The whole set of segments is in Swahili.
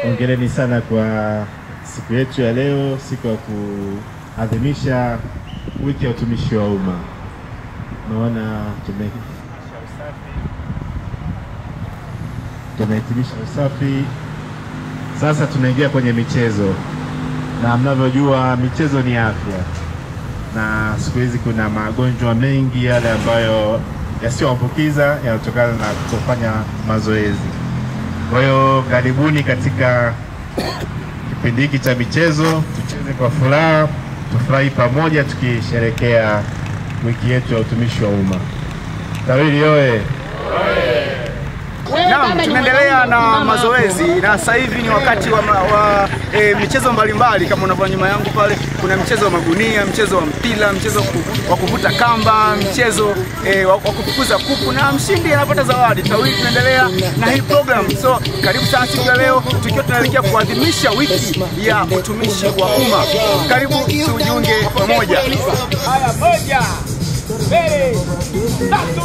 Hongereni sana kwa siku yetu ya leo, siku ya kuadhimisha wiki ya utumishi wa umma. Naona tumehitimisha usafi. Sasa tunaingia kwenye michezo. Na mnavyojua michezo ni afya. Na siku hizi kuna magonjwa mengi yale ambayo yasiyoambukiza yanatokana na kutofanya mazoezi. Kwa hiyo karibuni katika kipindi hiki cha michezo, tucheze kwa furaha, tufurahi pamoja tukisherehekea wiki yetu ya utumishi wa umma. TAWIRI oye! Naam, tunaendelea na mazoezi na sasa hivi ni wakati wa michezo mbalimbali. Kama unavyoona nyuma yangu pale kuna mchezo wa magunia, mchezo wa mpira, mchezo wa kuvuta kamba, mchezo wa kufukuza kuku na mshindi anapata zawadi. TAWIRI tunaendelea na hii program. So karibu sana siku ya leo tukiwa tunaelekea kuadhimisha wiki ya utumishi wa umma. Karibu tujiunge pamoja. Haya, moja, mbili, tatu.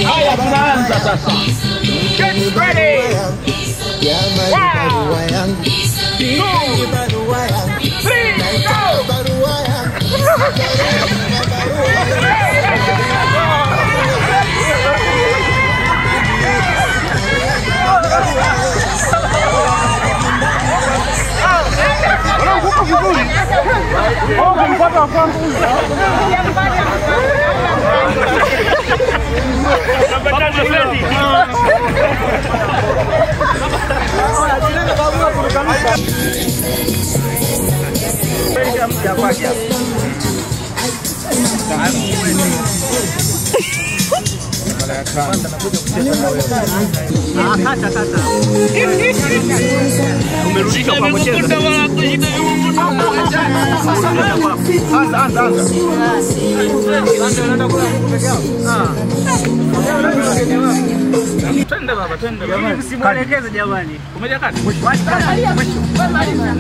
Haya, tunaanza sasa. Get ready. 1, 2, 3, go. Umerudisha kwa mchezo. Anza anza anza. Twende baba, twende. Msimuelekeze jamani. Umeja kati. Mwisho. Maliza.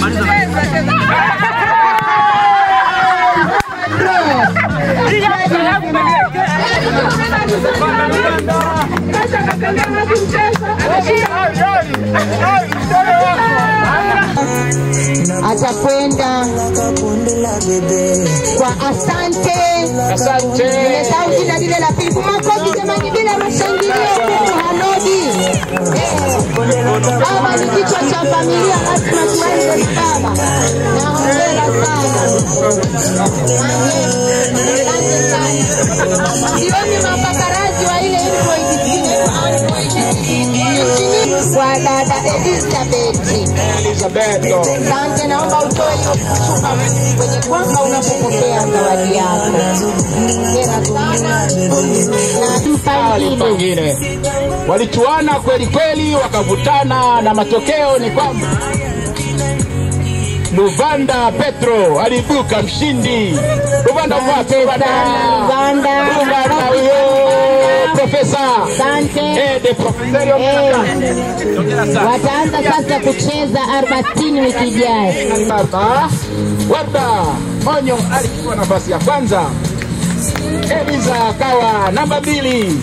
Atakwenda kwa asante. Asante. Nimesahau jina lile la pili. Makofi jamani, bila mashangilio huku hanogi. Baba ni kichwa cha familia, lazima tuanze na baba. Na hongera sana. Asante sana. Sioni mapaparazi wa ile invoice kwa dada Elizabeth. Asante, naomba utoe hiyo chupa kwenye kwamba unapopokea zawadi yako. Hongera sana. Na pengine walituana kweli kweli, wakavutana, na matokeo ni kwamba Luvanda Petro aliibuka mshindi. Luvanda wapi? Luvanda. Luvanda huyo profesa. Asante. De professeur. Wataanza sasa kucheza 40 wiki ijayo. Warda Onyo alichukua nafasi ya kwanza. Eliza akawa namba 2.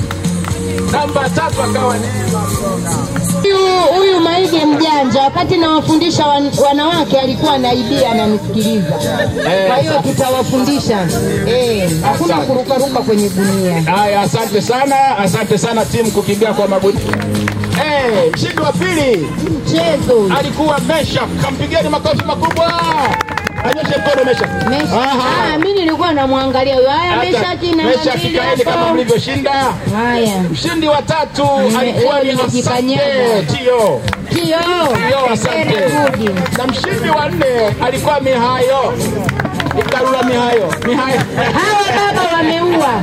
Namba 3 akawa Neema. Huyu Maige mjanja, wakati nawafundisha wanawake alikuwa anaibia ananisikiliza. Kwa hiyo tutawafundisha. Hakuna kurukaruka kwenye gunia. Haya, asante sana, asante sana timu kukimbia kwa magunia. Mshindi wa pili mchezo alikuwa Mesha. Kampigieni makofi makubwa. Anyoshe mkono Mesha. Mesha. Mimi nilikuwa namwangalia huyo. Haya Mesha kina Mesha kikaeni kama mlivyoshinda. Haya. Mshindi wa tatu alikuwa ni Asante Tio. Tio, asante. Na mshindi wa 4 alikuwa Mihayo. Ikarula Mihayo. Mihayo. Hawa baba wameua.